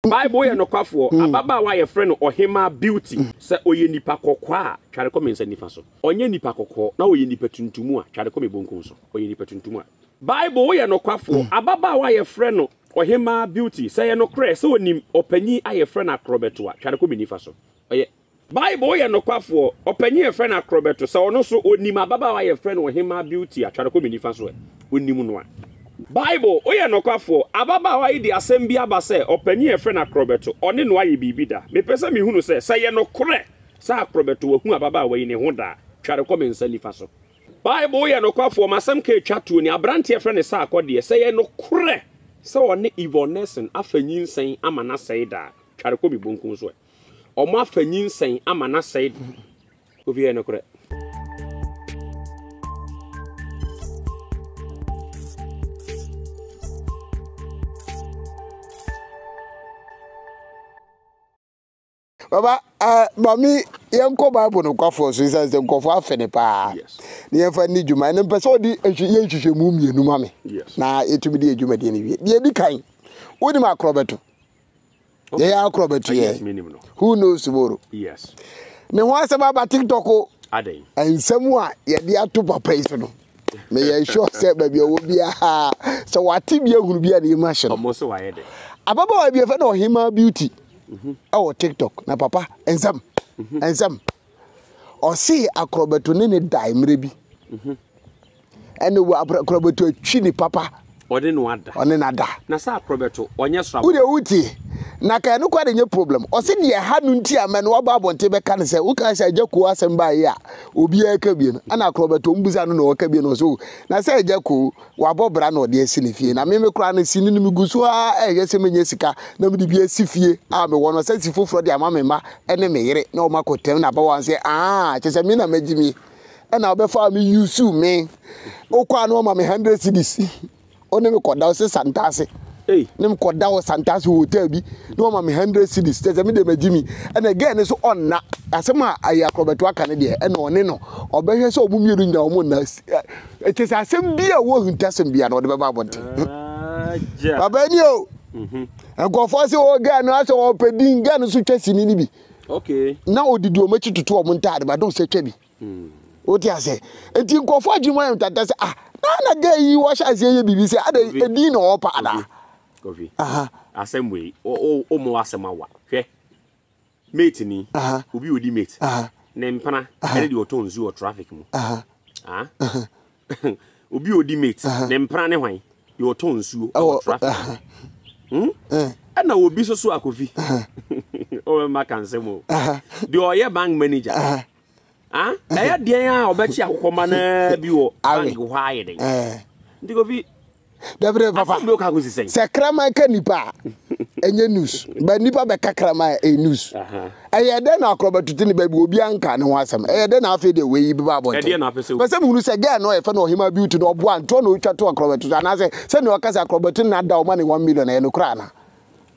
Bible yɛ nokwafoɔ. Ababaawa a yɛfrɛ no Ɔhemmaa Beauty, sɛ ɔyɛ nipa kɔkɔɔ a, tware kɔ me nsa nifa so. Ɔnyɛ nipa kɔkɔɔ na ɔyɛ nipa tuntum a, tware kɔ me bonkum so. Ɔyɛ nipa tuntum a. Bible woyɛ nokwafoɔ. Ababaawa a yɛfrɛ no Ɔhemmaa Beauty, sɛ ɛyɛ nokorɛ sɛ ɔnim ɔpanyin a yɛfrɛ no Akorɔbɛto a, tware kɔ me nifa so. Ɔyɛ. Bible yɛ nokwafoɔ. Ɔpanyin a yɛfrɛ no Akorɔbɛto, sɛ ɔno nso ɔnim ababaawa a yɛfrɛ no Ɔhemmaa Beauty a, tware kɔ me nifa so ɛ. Ɔnim no a. Bible, woyɛ nokwafoɔ. Ababaawa yi de asɛm bi aba sɛ ɔpanyin a yɛfrɛ no Akorɔbɛto, ɔne no ayɛ biribi da. Mepɛ sɛ mehunu sɛ, sɛ ɛyɛ nokorɛ sɛ Akorɔbɛto wahu ababaawa yi ne ho da a, tware kɔ me nsa nifa so. Bible, woyɛ nokwafoɔ. M'asɛm ka ɛtwa toɔ ni, Aberanteɛ a yɛfrɛ no Saakɔ deɛ, sɛ ɛyɛ nokorɛ sɛ ɔne Yvonne Nelson afa nyinsɛn ama no asɛe da a, tware kɔ me bonkum so ɛ. Ɔmo afa nyinsɛn ama no asɛe de. Kofi ɛyɛ nokorɛ. Baba, uh, mami, yɛnkɔ Bible nokwafoɔ so ɛsiane sɛ nkurɔfoɔ afɛ ne paa na yɛmfa nni dwuma. Ɛno mpɛ sɛ ɔde yɛ nhwehwɛmu mmienu ma me na yɛtumi de yɛ dwumadie no wie. Deɛ ɛdi kan, wonim akorɔbɛto? Yɛyɛ akorɔ bɛto yɛ. Who knows tomorrow? Yes. Ne ho asɛm aba TikTok o. Nsɛm a yɛde ato papa yi so no. Meyɛ sure sɛ baabi a ɔwɔ biara sɛ wate bi ahunu bi a ne yam ahye no. Ababaawa bi yɛfrɛ no Ɔhemaa Beauty mhm. ɛwɔ TikTok na papa nsɛm mhm. nsɛm ɔse akorɔbɛto ne ne dae mmerɛ bi. Mhm. Ɛne wo akorɔbɛto atwi ne papa. Ɔne no ada. Ɔne no ada. Na sɛ akorɔbɛto, ɔnyɛ soro abɔfo. Wo deɛ wotie. Na ka ɛno koraa de nyɛ problem. Ɔse deɛ ɛha no nti a mɛ no waba abɔnten bɛka no sɛ, wokaa sɛ Agya Koo asɛm baa yi a, obiara ka bie no. Ɛna akorɔbɛto, ɔmo bisa no na ɔka bie no, ɔse o, na sɛ Agya Koo, wabɔ bra na ɔde asi ne fie. Na me me koraa no, sini no megu so ara ɛrehwɛ sɛ menya sika na mede bi asi fie a mewɔ no, ɔsɛ si foforɔ de ama me mma ne me yere na wɔn akɔtɛm na abawa no sɛ, aa, kyerɛ sɛ me na magye mi. Ɛna ɔbɛfaa me yusu me. Wokɔ a na ɔma me 100 cedis. Ɔne me kɔda ɔsɛ Santase. Ne me kɔda wɔ Santase hotel bi na ɔma me 100 cedis. Kyerɛ sɛ me deɛ magye mi. Ɛna girl no so ɔnna. Asɛm a ayɛ akorɔbɛto aka no deɛ ɛna ɔne no ɔbɛhwɛ sɛ ɔmo mmienu nyinaa ɔmo nna. Kyerɛ sɛ asɛm bi a ɛwɔ ahintasɛm bi a na ɔde bɛba abɔnten. Papa ni o. Nkurɔfoɔ sɛ ɔ girl no asɛ ɔpɛ din girl no so twa sini no bi. Okay. Na odidi wɔn akyi tutu wɔn ntaade ba dɔw sɛ twa bi. Wote ase? Eti nkurɔfoɔ adwene mu ayɛ ntata sɛ ah na na gay yi wɔhyɛ aseɛ yɛ biribi sɛ ada edin na ɔɔpa ada. Kofi. Asɛm wei o o mo asɛm awa. Hwɛ. Mate ni. Obi odi mate. Ne mpena ɛne deɛ ɔtɔ nsuo wɔ traffic mu. Ah. Obi odi mate ne mpena ne hwan? Deɛ ɔtɔ nsuo wɔ traffic mu. Hmm? Ɛna obi soso akofi. Ɔbɛma ka nsɛm o. Deɛ ɔyɛ bank manager. Ah, ɛyɛ deɛn a ɔbɛkye akokɔma naa bi wɔ bank hɔ ayɛ dɛn? Nti kofi Dabi dabi papa. Sɛ kraman ka nipa a, ɛnyɛ news. Ba nipa bɛka kraman a, ɛyɛ news. Ɛyɛ dɛn na akorɔbɛto te ne baabi obi anka ne ho asɛm. Ɛyɛ dɛn na afei deɛ wei yi bɛba abɔnten. Pɛ sɛ mehunu sɛ girl no yɛfɛ no Ɔhemaa Beauty no ɔboa ntoɔ na ɔtwa to akorɔbɛto so anaasɛ sɛnea ɔka sɛ akorɔbɛto no na ada ɔma ne 1 million ɛyɛ nokorɛ anaa?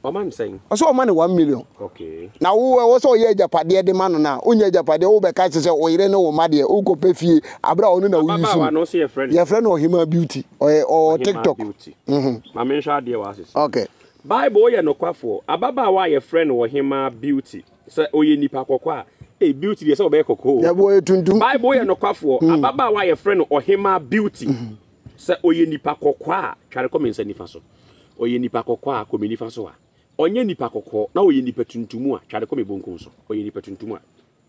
Ɔma no sɛn? Ɔsɛ ɔma no 1 million. Okay. Na wo ɛwɔ sɛ ɔyɛ agyapadeɛ de ma no na wonyɛ agyapadeɛ wobɛka kyerɛ sɛ wo yere ne wo mma deɛ wokɔpɛ fie aberɛ a ɔno na woyi so no. no yɛfrɛ no? Yɛfrɛ no Ɔhemaa Beauty. Ɔyɛ ɔwɔ TikTok. Beauty. Mm-hmm. Ma menhwɛ adeɛ wɔ asese. Okay. Bible yɛ nokwafoɔ. Ababaawa a yɛfrɛ no Ɔhemaa Beauty. Sɛ ɔyɛ nipa kɔkɔɔ a, ee Beauty deɛ sɛ ɔbɛyɛ kɔkɔɔ o. Yɛbɔ ɔyɛ tuntum. Bible yɛ nokwafoɔ. Mm. Ababaawa a yɛfrɛ no Ɔhemaa Beauty. Mm. Sɛ ɔyɛ nipa kɔkɔɔ a, tware kɔ me nsa nifa so. Ɔyɛ nipa kɔkɔɔ a, kɔ me nifa so a. Ɔnyɛ nipa kɔkɔɔ na ɔyɛ nipa tuntum a, tware kɔ me bonkum so. Ɔyɛ nipa tuntum a.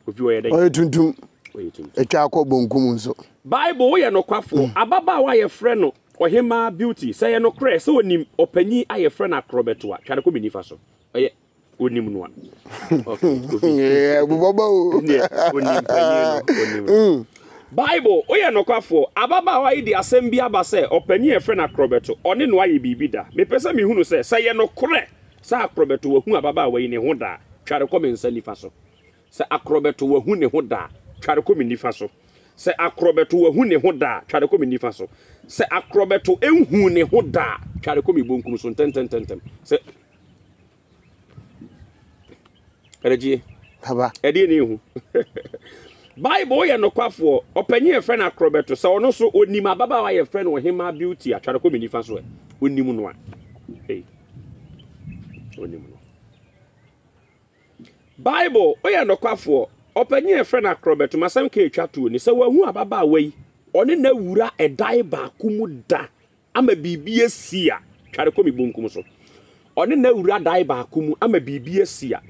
Kofi ɔyɛ dɛn? Ɔyɛ tuntum. Ɔyɛ tuntum. Atwa akɔ bonkum nso. Bible, woyɛ nokwafoɔ. Ababaawa a yɛfrɛ no Ɔhemmaa Beauty, sɛ ɛyɛ nokorɛ sɛ ɔnim ɔpanyin a yɛfrɛ no Akorɔbɛto a, tware kɔ me nifa so. Ɔyɛ Onim no a. Okay, Kofi. Bobɔbɔ o. Ɛnneɛ, onim panyin no, onim no. Bible, woyɛ nokwafoɔ. Ababaawa yi de asɛm bi aba sɛ ɔpanyin a yɛfrɛ no Akorɔbɛto, ɔne no ayɛ biribi da. Mepɛ sɛ mehunu sɛ, sɛ ɛyɛ nokorɛ sɛ Akorɔbɛto wahu ababaawa yi ne ho da a, tware kɔ me nsa nifa so. Sɛ Akorɔbɛto wahu ne ho da a, tware kɔ me nifa so. Sɛ Akorɔbɛto wahu ne ho da a, tware kɔ me nifa so. Sɛ Akorɔbɛto nhuu ne ho da a, tware kɔ me bonkum so ntɛntɛntɛntɛm. Sɛ Ɛrɛgye. Papa. Ɛdeɛ ne ehu. Bible yɛ nokwafoɔ. Ɔpanyin yɛfrɛ no Akorɔbɛto. Sɛ ɔno so onim ababaawa yɛfrɛ no Ɔhemaa Beauty a, tware kɔ me nifa so ɛ. Onim no a. Hey. Onim no. Bible, woyɛ nokwafoɔ. Ɔpanyin a yɛfrɛ no Akorɔbɛto, m'asɛm ka etwa toɔ ni, Sɛ wahu ababaawa yi, ɔne no awura ɛdan baako mu da ama biribi asi a, tware kɔ me bonkum so. Ɔne no awura dan baako mu ama biribi asi a,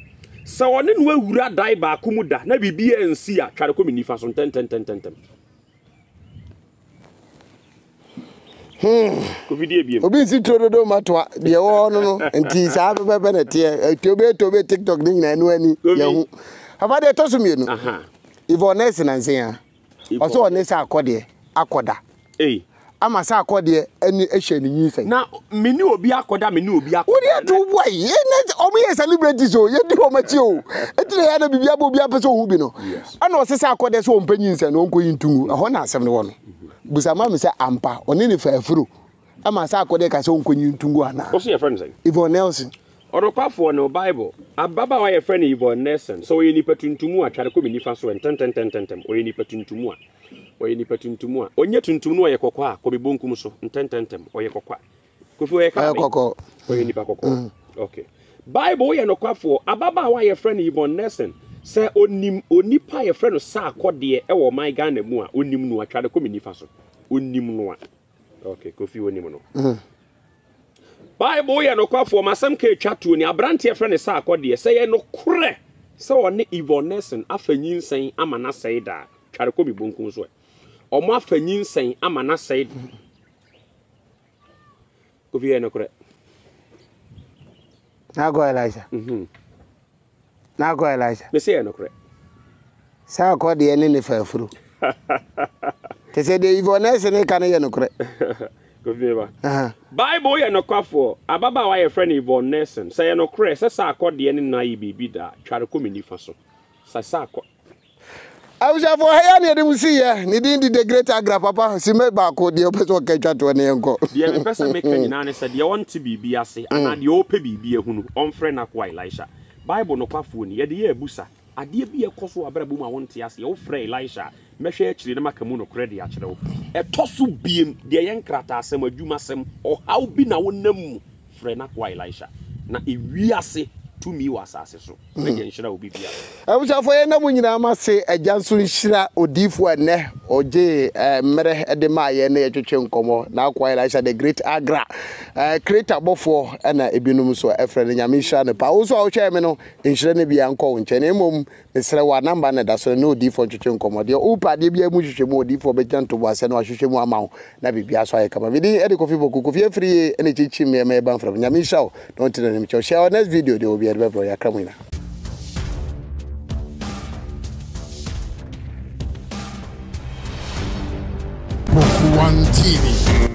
sɛ ɔne no awura dan baako mu da na biribi ansi a, tware kɔ me nifa so ntɛntɛntɛntɛm. Hmm. Obi nsi turo dodo ma toa deɛ ɛwɔ hɔ no no nti saa pɛpɛpɛ na ɛteɛ tobe tobe tiktok ne nyinaa ɛno ani yɛho papa deɛ ɛtɔ so mmienu Yvonne nanse a ɔsɛ ɔne sɛ akɔdeɛ akɔda ama sɛ akɔdeɛ ɛne ɛhyɛ ne nyinsɛn. Na me ne obi akɔda me ne obi akɔda. Wode ato boy yɛ na ɔmo yɛ celebrities o yɛdi wɔn akyi o eti na yɛ na biribi abɔ obi apɛ sɛ ɔhu bi no ɛna ɔsɛ sɛ akɔdeɛ sɛ ɔmpɛ nyinsɛn no ɔnkɔ yi ntungu ɛhɔ na asɛm no wɔ no. Busa ma me sɛ ampa ɔne ne fa afuro ma sɛ akɔdeɛ ka sɛ ɔnkɔnyi ntungu anaa? Wo so yɛfrɛ no sɛn? Yvonne Nelson. Ɔnokwafoɔ no, Bible, ababaawa a yɛfrɛ no Yvonne Nelson, sɛ ɔyɛ nipa tuntum a, tware kɔ me nifa so ɛ, ntɛntɛntɛntɛntɛm, ɔyɛ nipa tuntum a, ɔyɛ nipa tuntum a, ɔnyɛ tuntum no ɔyɛ kɔkɔɔ a, kɔ me bonkum so, ntɛntɛntɛm, ɔyɛ kɔkɔɔ a. Kofi ɔyɛ kala bɛn? Ɔyɛ nipa kɔkɔɔ. Mm. Okay. Bible yɛ nokwafoɔ. Ababaawa a yɛfrɛ no Yvonne Nelson, sɛ onim onipa a yɛfrɛ no Sarkodie wɔ ɔman Ghana mu a, onim no a, twa de kɔ me nifa so. Onim no a. Okay, Kofi onim no. Mm. Bible yɛ nokwafoɔ. Masɛm ka etwa tuo ni. Aberanteɛ frɛ no Sarkodie. Sɛ yɛ nokorɛ sɛ ɔne Yvonne Nelson afa nyinsɛn ama no asɛe daa, twa de kɔ me bonkum so ɛ. Ɔmo afa nyinsɛn ama no asɛe. Kofi yɛ nokorɛ. N'akɔ Elisha. Mhm. N'akɔ Elisha. Mese yɛ nokorɛ. Saa akɔ deɛ ne ne fa afuro. Te sɛ deɛ Yvonne Nelson ne ka no yɛ nokorɛ. Kofi meba. Bible yɛ nokwafoɔ. Ababaawa a yɛfrɛ no Yvonne Nelson. Sɛ yɛ nokorɛ sɛ saa akɔ deɛ ne no ayɛ biribi da a, tware kɔ me nifa so. Sɛ saa akɔ. Abusuafoɔ ha yi ara na yɛde mo siiɛ. Ne din de The Great Agra Papa Sime baako deɛ wopɛ sɛ ɔka twa toɔ ne yɛnkɔ. Deɛ mepɛ sɛ meka nyinaa ne sɛ, deɛ ɔnte biribi ase anaa deɛ ɔrepɛ biribi ahunu, ɔmfrɛ n'akoa Elisha. Bible nokwafoɔ ni, yɛde yɛ abusa. Adeɛ bi a ɛkɔ so wɔ abrabɔ mu a wonte aseɛ, wofrɛ Elisha a, mɛhwɛ akyire na maka mu nokorɛ de akyerɛ wo. Ɛtɔ so biem, deɛ ɛyɛ nkrataasɛm, adwumasɛm, ɔhaw bi na wonam mu, frɛ n'akoa Elisha. Na ewiase tumi wɔ asase so. M'agya nhyira obi biara. Abusuafoɔ yɛn na mo nyinaa mo ase agya nso nhyira odiyifoɔ a ɛnɛ ɔgyee eh, mmerɛ de maa yɛn na yɛtwetwe nkɔmmɔ n'akoa Elisha the great Agra eh, creator bɔfoɔ ɛna ebinom nso ɛfrɛ no nyame nhyira no paa wo nso a wohwɛɛ me no nhyira no biara nkɔ wo nkyɛn na mmom mesrɛ wo a namba na ɛda so no ne odiyifoɔ ntwetwe nkɔmmɔ deɛ wopɛ adeɛ biara mu hwehwɛ mu odiyifoɔ bɛgyina ntoboaseɛ na wahwehwɛ mu ama wo na biribiara so ayɛ kama me din ɛde Kofi Poku Kofi afiri yie ɛna kyinkyim me ɛma ɛba mfram nyame nhyira wo na ɔnte n'anim kyɛw hyɛ our next video deɛ obiara de bɛbrɛ yɛakra mu nyinaa. Poku One TV.